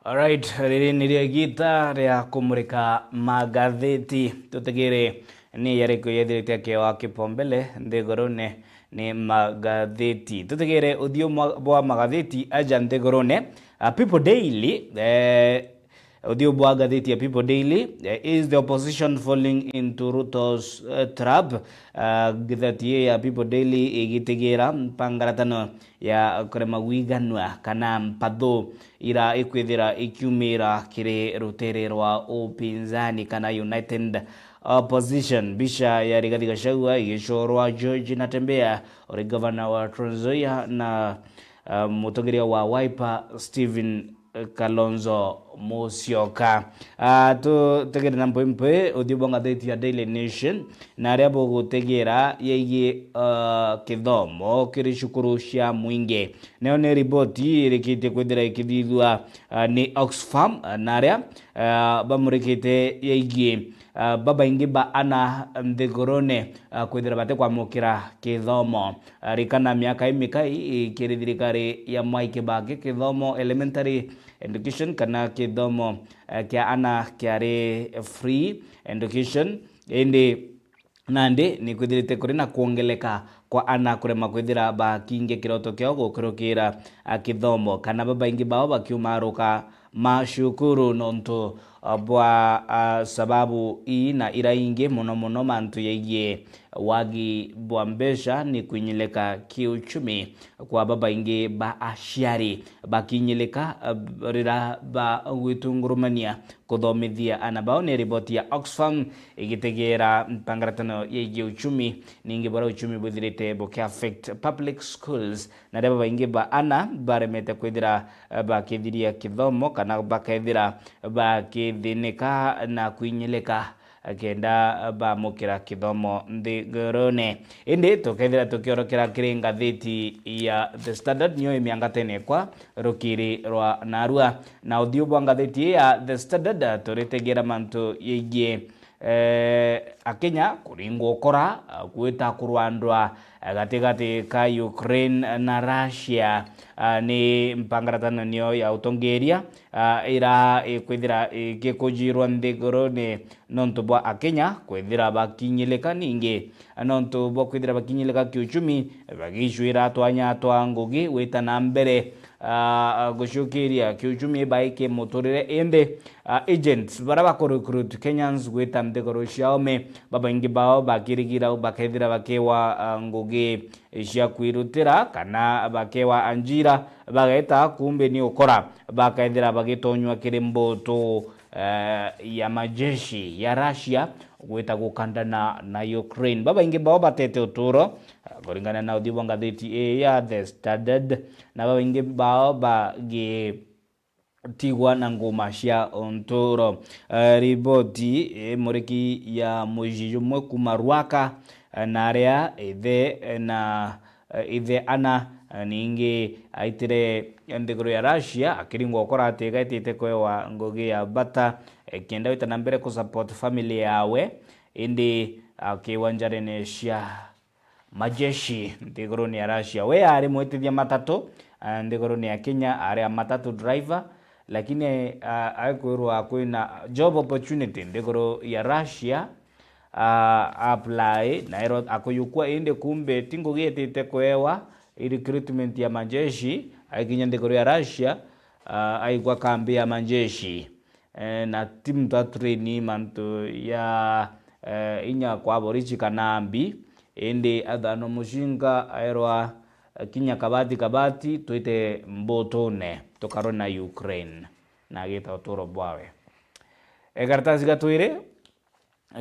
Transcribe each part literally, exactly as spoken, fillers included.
Alright, riri nirio igita ria kumurika magatheti. Tutegere ni yariku yethirite akioa kipombele nthigurune ni magatheti. Tutegere uthiu mwa-, bwa magatheti aja nthigurune. A People Daily, eh, uthiu bwa ngatheti ya People Daily, eh, is the opposition falling into Ruto's, eh, trap? Ah, ngatheti ii ya People Daily igitigira mpangaratano ya kurema gwiganua kana mpathu ira ikwithira ikiumira kiri rutere rwa upinzani kana United Opposition. Mbica ya Rigathi Gachagua igicurwa George Natembeya uri gavana wa Trans Nzoia na, ah, mutongeria wa Wiper Stephen Kalonzo Musyoka. Ah, tutegere na mpwi mpwi uthiu bwa ngatheti ya Daily Nation na aria bugutegera yegii, ah, kithomo kiri cukuru cia mwingi. Nayo ni riboti irikitie kwithira ikithithua, ah, ni Oxfam, ah, na aria, ah, bamurikite yegii, ah, babaingi ba ana nthigurune, ah, kwithira batikwamukira kithomo. Ah, rikana miaka imikai ikiri thirikari ya Mwai Kibaki kithomo elementary education kana kithomo, eh, kia ana kiari free education, indi nandi ni kwithirite kuri na kwongeleka kwa ana kurema kwithira bakingia kiroto kiao gukurukira, ah, kithomo, kana babaingi bao bakiumaruka macukuru nontu, ah, bwa, ah, sababu ii na ira ingi, mono mono mantu yaigie wagi bwa mbeca ni kwinyilika kiuchumi kwa babaingi ba aciari bakinyilika, ah, rira bagwitungurumania kuthomithia ana bao, ni riboti ya Oxfam igitegera mpangaratano yaigie uchumi, ningi baria uchumi buthirite buki affect public schools, na aria babaingi ba ana baremete kwithira, eh, bakithiria kithomo kana bakethira bakithinika na kwinyilika kenda bamukira kithomo nthigurune. Indi tukethira tukiorokera kiri ngatheti ya The Standard, niyo imiangatene kwa rukiri rwa narua. Na uthiu bwa ngatheti ii ya The Standard, turitegera mantu yaigie, eh, Akenya kuringwa ukora, ah, gwita kurwandwa, ah, gatigati ka Ukraine na Russia. Ah, ni mpangaratano niyo ya utongeria, ah, ira ikwithira igikujirwa nthigurune nontu bwa Akenya kwithira bakinyilika, ningi nontu bwa kwithira bakinyilika kiuchumi, bagicwira twanya twa ngugi gwita na mbere, ah, gucukiria kiuchumi baike muturire. Indi, ah, agents bara bakurecruit Kenyans gwita nthiguru ciao me, babaingi bao bakirigira bakethira bakewa, ah, ngugi cia kwirutira kana bakewa anjira, bageta kumbe ni ukora, bakethira bagitonywa kiri mbutu, eh, ya majeshi ya Russia gwita gukandana na Ukraine. Babaingi bao batete uturo, eh, kuringana na uthiu bwa ngatheti ii ya The Standard, na babaingi bao bagitigwa na nguma cia unturo. Eh, riboti, eh, muriki ya mucii jumwe kuma Rwaka, eh, na aria ithe, eh, na eh, ithe ana, eh, ningi aitire nthiguru ya Russia, akiringwa ukora ati gaitite kwewa ngugi ya bata, eh, kenda gwita na mbere ku support family yawe, indi akiwa njarene cia majeshi nthiguruni ya Russia. We ari mwitithia matatu, eh, nthiguruni ya Kenya, ari a matatu driver, lakini, eh, aikwirwa kwina job opportunity nthiguru ya Russia, ah, apply, na ero akuyukua, indi kumbe ti ngugi etite kwewa, i recruitment ya majeshi, aikinya nthiguru ya Russia, ah, aigwa kambi ya majeshi. Eh, na ti muntu atraini mantu ya, eh, inya kwa borichi kana mbi, indi athano mucinga aerwa, eh, kinya kabati kabati, twite mbutune, tukarwe na Ukraine, na agita uturo bwawe. E, karatasi ga twiri,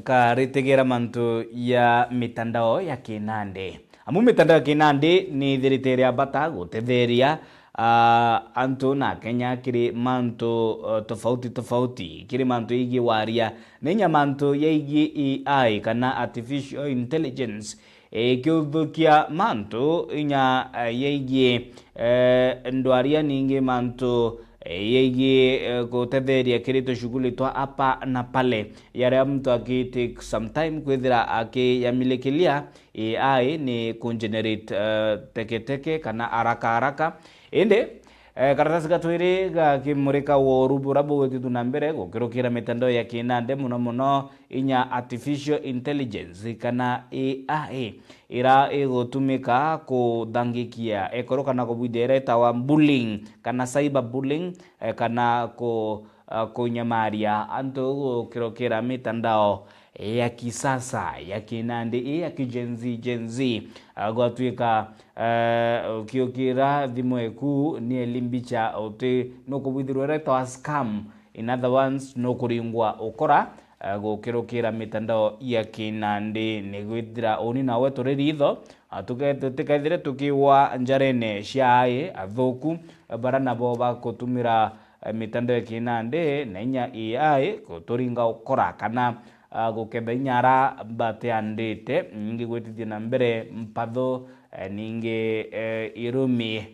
karitegera mantu ya mitandao ya kinandi. Amu mitandao ya kinandi ni ithirite iri ya bata gutetheria, ah, antu na Akenya kiri mantu, eh, tofauti tofauti, kiri mantu yaigie waria, na inya mantu yaigie A I kana artificial intelligence, ikiuthukia mantu inya, eh, yaigie, eh, ndwaria, ningi mantu, eh, yaigie, eh, gutetheria kiri tushughuli twa apa na pale, yaria muntu aki take some time kwithira akiyamilikilia A I ni ku generate, eh, teketeke kana haraka haraka. Indi, Eh, karatasi ga twiri gakimurika woru buria bugwitithua na mbere gukirukira mitandao ya kinandi, muno muno inya artificial intelligence kana A I, ira igutumika kuthangikia ekuru kana kubwithia ira itawa bullying kana cyber bullying, eh, kana ku-, eh, kunyamaria antu gukirukira mitandao ya kisasa, ya kinandi, ii ya ki Gen Z, Gen Z. Ah, gwatuika, eh, ukiukira thimu eku ni elimbicha uti nukubwithirwa ira itawa scam. In other words, nukuringwa ukora, eh, gukirukira mitandao ya kinandi. Ni gwithira uni nawe turi ritho, ah, tuke-, tutikaithire tukiwa njarene cia ai athuku, eh, bara nabo bakutumira, eh, mitandao ya kinandi na inya A I guturinga ukora kana, ah, guketha inya ara batiandite, ningi gwitithia na mbere mpatho, eh, ningi, eh, irumi,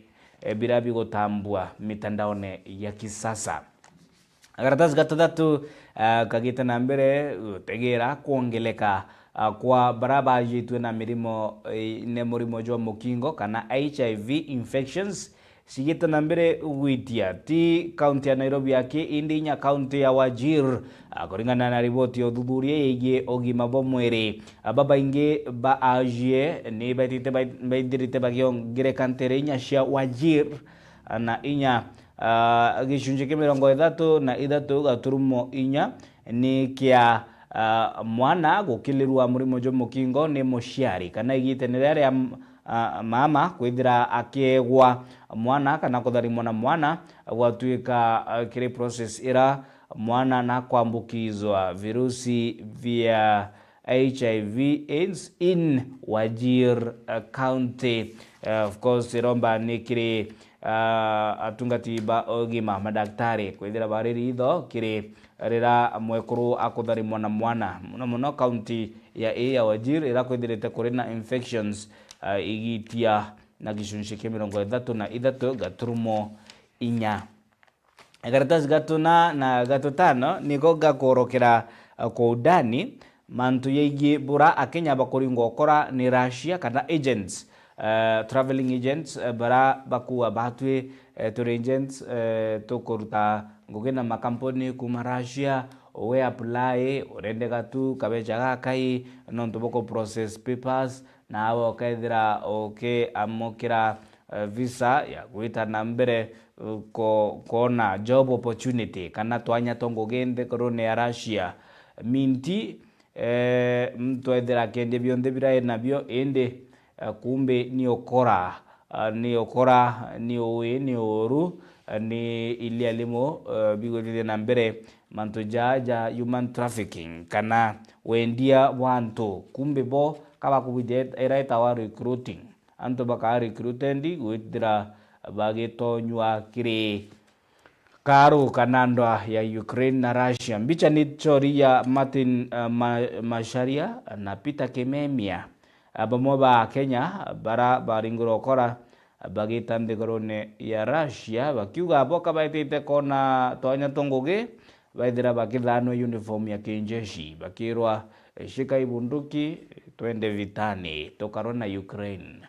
eh, bira bigutambua mitandaone ya kisasa. Karatasi gatathatu, ah, kagite na mbere gutegera kwongeleka, ah, kwa bara bajitwe na mirimo, eh, ne murimo jwa mukingo kana H I V infections, cigite na mbere gwitia ti kaunti ya Nairobi aki, indi inya kaunti ya Wajir. Ah, kuringana na riboti ya uthuthuria yegie ugima bwa mwiri, ah, babaingi ba ajie ni baitite bai-, baithirite bagiongereka ntere inya cia Wajir, ah, na inya, ah, gicunji kia mirongo ithatu na ithatu gaturumo inya ni kia, ah, mwana gukilirwa murimo jwa mukingo ni muciari kana igitene riria ria m-, ah, mama kwithira akiegwa mwana kana kutharimwa na mwana, gwatuika, ah, kiri process ira mwana nakwambukizwa virusi via H I V AIDS in Wajir, uh, County. Uh, of course, iromba ni kiri, uh, atungati ba ugima, madaktari, kwithira bari ritho kiri rira mwekuru akutharimwa na mwana, muno muno kaunti ya ii ya Wajir, ira kwithirite kuri na infections, uh, igitia na gicunci kia mirongo ithatu na ithatu gaturumo inya. Karatasi gatuna na gatutano niko gakorokera, eh, kwa undani mantu yaigie bura Akenya bakuringwa ukora ni Russia kana agents, eh, traveling agents, eh, bara bakua batwi, eh, turi agents, eh, tukuruta ngugi na makampuni kuma Russia, we apply, urendeka tu kabecha gakai, nontu bako process papers, nawe ukethira ukiamukira, eh, visa ya gwita na mbere, eh, ko-, kwona job opportunity kana twanya twa ngugi nthigurune ya Russia. Minti, eh, muntu ethira akendia bionthe bira e nabio, indi, eh, kumbi ni ukora, ah, ni ukora, ni ui, ni uru, eh, ni ilia limu, eh, bigwithithia na mbere mantu jaa ja human trafficking kana wendia bwa antu. Kumbi bo kabakubwithia ira itawa recruiting. Antu bakaa recruited gwithira bagitonywa kiri karu kana ndwa ya Ukraine na Russia. Mbicha ni chori ya Martin, eh, Ma-, Macharia na Peter Kimemia, eh, bamwe ba Kenya bara baringirwe ukora bagita nthigurune ya Russia, bakiuga bo kabaitite kona twanya twa ngugi, baithira bakithanwa uniform ya kinjeshi, bakirwa, "Shika ibunduki, twende vitani, tukarwe na Ukraine."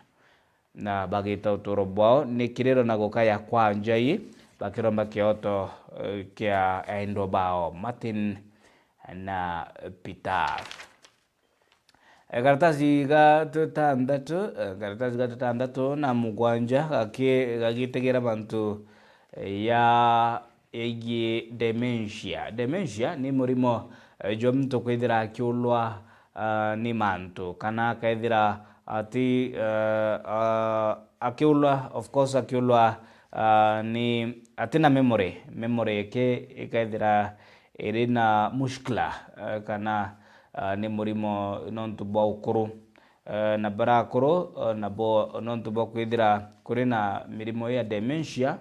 Na bagita uturo bwao ni kiriro na gukaya kwa njai, bakiromba kioto, eh, kia endwa bao, Martin na Peter. Eh, karatasi ga tutandatu, eh, karatasi ga tutandatu na mugwanja gaki-, gagitegera mantu, eh, ya, yaigie dementia. Dementia ni murimo, eh, jwa muntu kwithira akiulwa, ah, ni mantu, kana akethira ati, eh, ah, akiulwa, of course, akiulwa, ah, ni atina memory, memory yake ikethira iri na mushkila, eh, kana, ah, ni murimo nontu bwa ukuru. Eh, na bara akuru, eh, nabo nontu bwa kwithira kuri na mirimo ya dementia,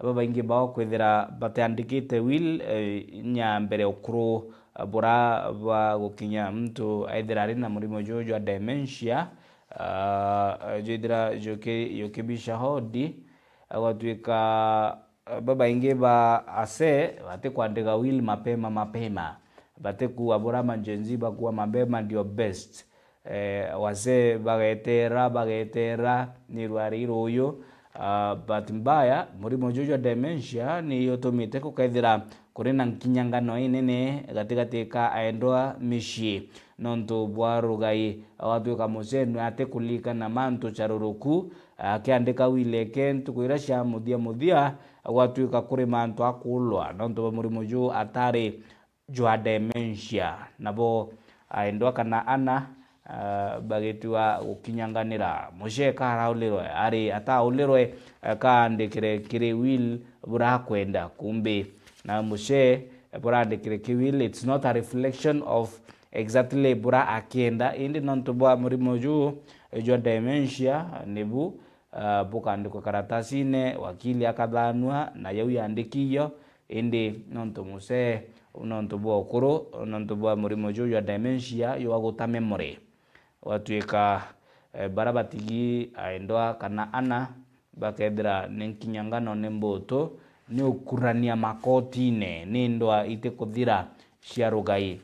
babaingi bao kwithira batiandikite will, eh, inya mbere ukuru, eh, bura bwa gukinya muntu aithira ari na murimo juju jwa dementia, ah, jwithira juki-, jukibisha hodi, agwatuika, eh, babaingi ba ase batikwandika will mapema mapema, batikua bura ma Gen Z bakua mapema ndio best. Eh, wasee bagetera, bagetera, ni rwari ruyu, Ah, bahati mbaya, murimo juju jwa dementia ni utumite gukethira kuri na nkinyangano inene gatigati ka aendwa micii nontu bwa rugai. Gwatuika mucee nwe atikuririkana mantu caruruku, akiandika wili eke ntuku iria cia muthia muthia, gwatuika kuri mantu akulwa nontu bwa murimo juu atari jwa dementia. Nabo aendwa kana ana, ah, bagitiwa gukinyanganira. Mucee ka araulirwe, ari ataulirwe, eh, kaandikire kiri will bura akwenda. Kumbi na mucee, eh, buraandikire ki will, it's not a reflection of exactly bura akienda, indi nontu bwa murimo juu, eh, jwa dementia, nibu, ah, bukandikwa karatasine, wakili akathanua, na yau yandiki iyo, indi nontu mucee, nontu bwa ukuru, nontu bwa murimo juu jwa dementia, jwa guta memory, gwatuika, eh, bara batigi aendwa kana ana bakethira ni nkinyangano ni mbutu, ni ukurania makotine, ni ndwa itikuthira cia rugai.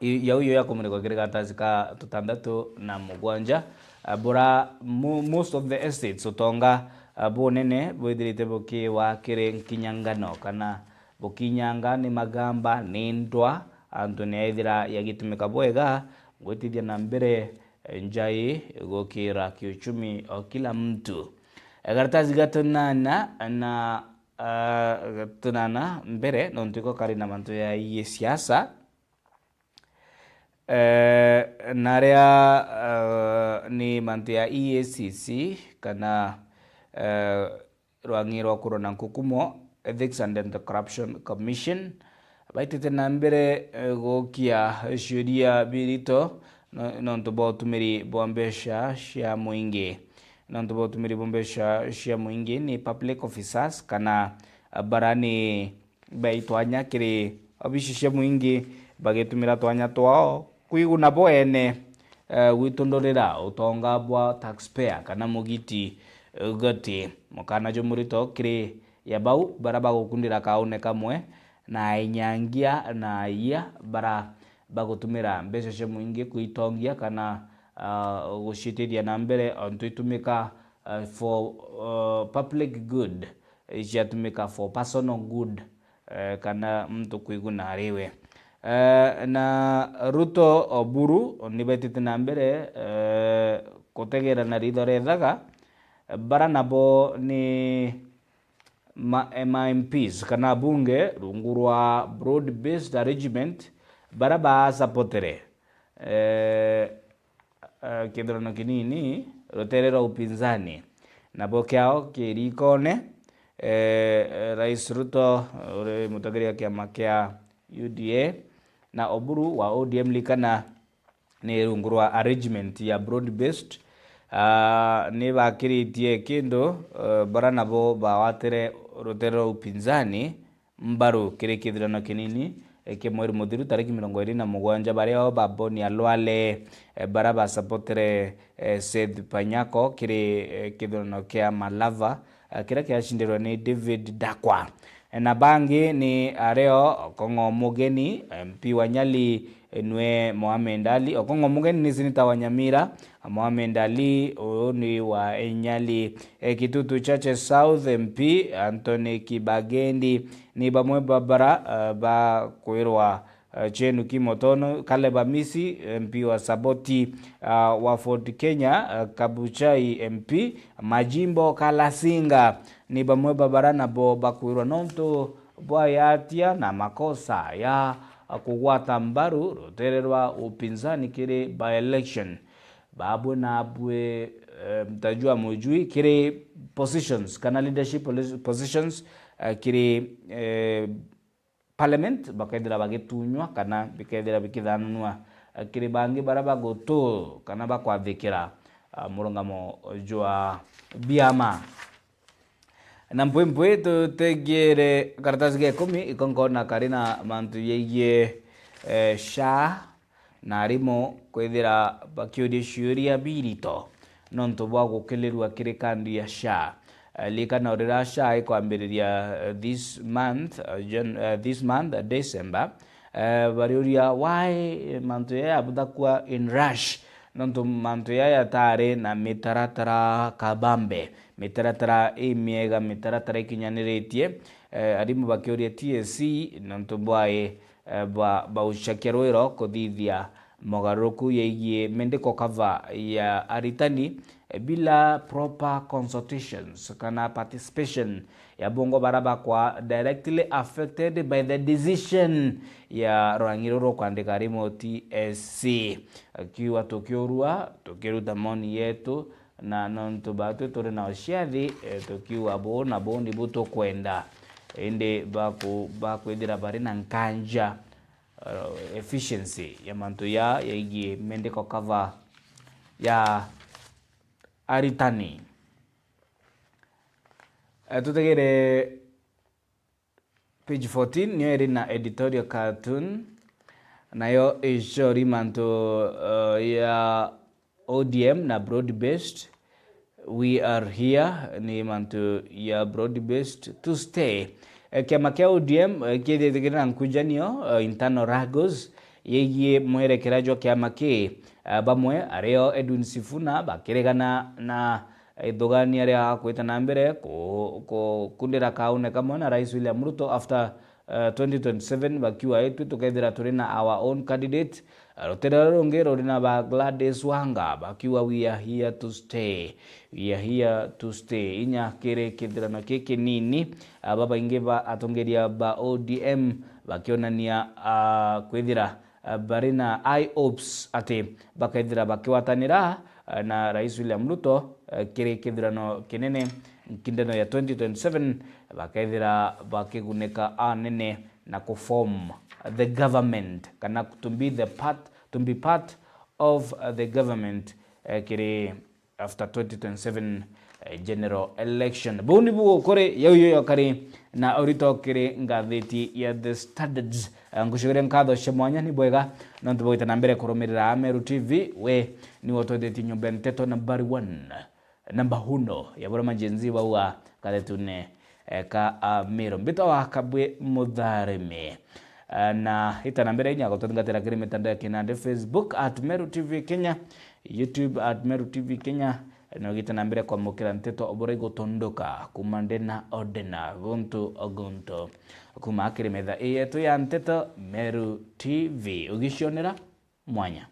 I-, yau yo yakumurikwa kiri karatathi ka tutandatu na mugwanja, ah, bura mo-, most of the estates, utonga, ah, bunene bwithirite bukiwa kiri nkinyangano kana bukinyanga ni magamba, ni ndwa, antu ni ethira yagitumika bwega gwitithia na mbere, eh, njai gukira kiuchumi o kila mtu. Eh, karatathi ga tunana na, ah, ga tunana mbere, nontu iko kari na mantu ya iye siasa. Eh, na aria, eh, ni mantu ya E A C C kana, eh, rwang'i rwa kurwa na nkukumo, Ethics and Anti-Corruption Commission, baitite na mbere, eh, gukia ciuria birito no-, nontu bwa utumiri bwa mbeca cia muingi. Nontu bwa utumiri bwa mbeca cia muingi ni public officers kana, eh, bara ni bai twanya kiri obici cia muingi bagitumira twanya twao kwiguna bo ene, eh, gwitundurira utonga bwa taxpayer kana mugiti, eh, goti. Mukana jumurito kiri ya bau bara bagukundira kaune kamwe na ainyangia na aia bara bagutumira mbeca cia muingi kwitongia kana, ah, gucitithia na mbere ontu itumika, ah, for, ah, public good, ciatumika for personal good, eh, kana muntu kwiguna ariwe. Eh, na Ruto Oburu ni baitite na mbere, eh, kutegera na ritho rethaga, bara nabo ni ma-, M Ps kana abunge rungu rwa broad based arrangement bara baasapotere, eh, eh, kithurano kinini rutere rwa upinzani. Nabo kiao kirikone, eh, Rais Ruto, eh, uri mutongeria wa kiama kia U D A, na Oburu wa O D M, likana ni rungu rwa arrangement ya broad based, ah, ni bakiritie kindu, eh, bara nabo bawatire rutere rwa upinzani mbaru kiri kithurano kinini, eh, kia mweri muthiru tariki mirongo iri na mugwanja, baria o ba Boni Alwale, eh, bara basapotere, eh, Seth Panyako kiri, eh, kithurano kia Malava, eh, kiria kiacindirwe ni David Dakwa. Eh, na bangi ni ario Okong'o Mugeni, M P wa Nyali, eh, nwe Mohamed Ali. Okong'o Mugeni ni seneta wa Nyamira, Mohamed Ali, uyu ni wa Nyali. Eh, Kitutu Chache South, M P Anthony Kibagendi, ni bamwe ba bara, eh, bakwirwa, eh, Chenu Kimotono, Caleb Amisi, M P wa Saboti, ah, wa Ford Kenya, eh, Kabuchai M P, Majimbo Kalasinga, ni bamwe ba bara nabo bakwirwa nontu bwa yatia na makosa ya kugwata mbaru rutere rwa upinzani kiri by-election. Babwe nabwe, eh, mtajua mujui kiri positions kana leadership posi-, positions, eh, kiri, eh, parliament bakethira bagitunywa kana bikethira bikithanunwa, eh, kiri bangi bara bagutu kana bakwathikira, ah, murungamo jwa biama. Na mpwi mpwi tutegiere karatasi ga ikumi, iko nkona kari na mantu yaigie, eh, SHA, na arimu kwithira bakiuria ciuria birito nontu bwa gukilirua kiri kandi ya SHA. Eh, likana urira SHA ikwambiriria, eh, this month, eh, Jan-, eh, this month, eh, December, eh, bariuria, why mantu yaya yabuthakua in rush? Nontu mantu jaya jatari na mitaratara kabambe, mitaratara imiega, mitaratara ikinyaniritie, eh, arimu bakiuria T S C nontu bwai, eh, bwa, bwa ucakia rwiro kuthithia mogaruruku yaigie medical cover ya aritani, eh, bila proper consultations kana participation ya bongwa bara bakwa directly affected by the decision ya rwang'i ruru kwandika arimu T S C. Akiuga tukiurua, tukiruta maoni yetu, na nontu batwi turi na uciathi, eh, tukiuga buu na buu nibu tukwenda. Indi baku-, bakwithira bari na nkanja, eh, efficiency ya mantu ya yaigie medical cover ya aritani. Eh, tutegere page fourteen niyo iri na editorial cartoon, nayo icori mantu, eh, ya O D M na broad based. We are here ni mantu ya broad based to stay. Eh, kiama kia O D M, eh, kithithikire na nkujanio, eh, internal wrangles, yegie mwerekera jwa kiama kii. Eh, bamwe ario Edwin Sifuna bakiregana na ithugania ria gwita na mbere ku-, ku-, kundira kaune kamwe na Rais William Ruto after, eh, twenty twenty-seven, bakiuga, "Itwi tukethira turi na our own candidate." Eh, rutere ruria rungi ruri na ba Gladys Wanga bakiuga, "We are here to stay. We are here to stay." Inya kiri kithurano kiki kinini, eh, babaingi ba atongeria ba O D M bakionania, ah, kwithira, eh, bari na high hopes ati bakethira bakigwatanira, eh, na Rais William Ruto, eh, kiri kithurano kinene, nkindano ya twenty twenty-seven, bakethira bakigunika anene na kuform the government, kana to be the part, to be part of, eh, the government, eh, kiri after twenty twenty-seven, eh, general election. Buu nibu gukuri, yau yo yokari na urito kiri ngathiti ya The Standards. Eh, ngucokeria nkatho cia mwanya, ni bwega nontu bwa gwita na mbere kurumirira Meru T V. We niwe utwethetie nyumba ya nteto nambari one, namba uno ya buria ma Gen Z bauga gathetune, eh, ka Ameru. Mbitagwa Kabwe Mutharimi. Eh, na ita na mbere inya gututhingatira kiri mitandao ya kinandi, Facebook at Meru T V Kenya, YouTube at Meru T V Kenya, na ugite na mbere kwamukira nteto o buria igutunduka kuuma ndena o ndena, guntu o guntu. Kuuma kiri metha ii yetu ya nteto, Meru T V, ugicionera mwanya.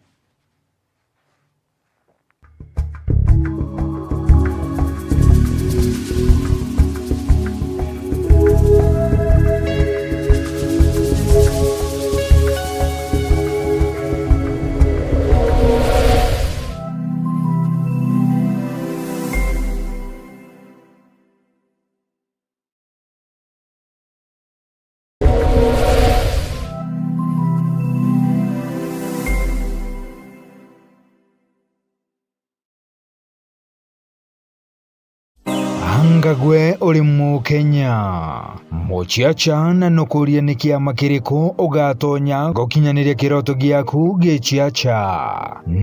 Anga gwe uri Mukenya? Muciaca na nukuria ni kiama kiriku ugatonya gukinyaniria kiroto giaku giciaca?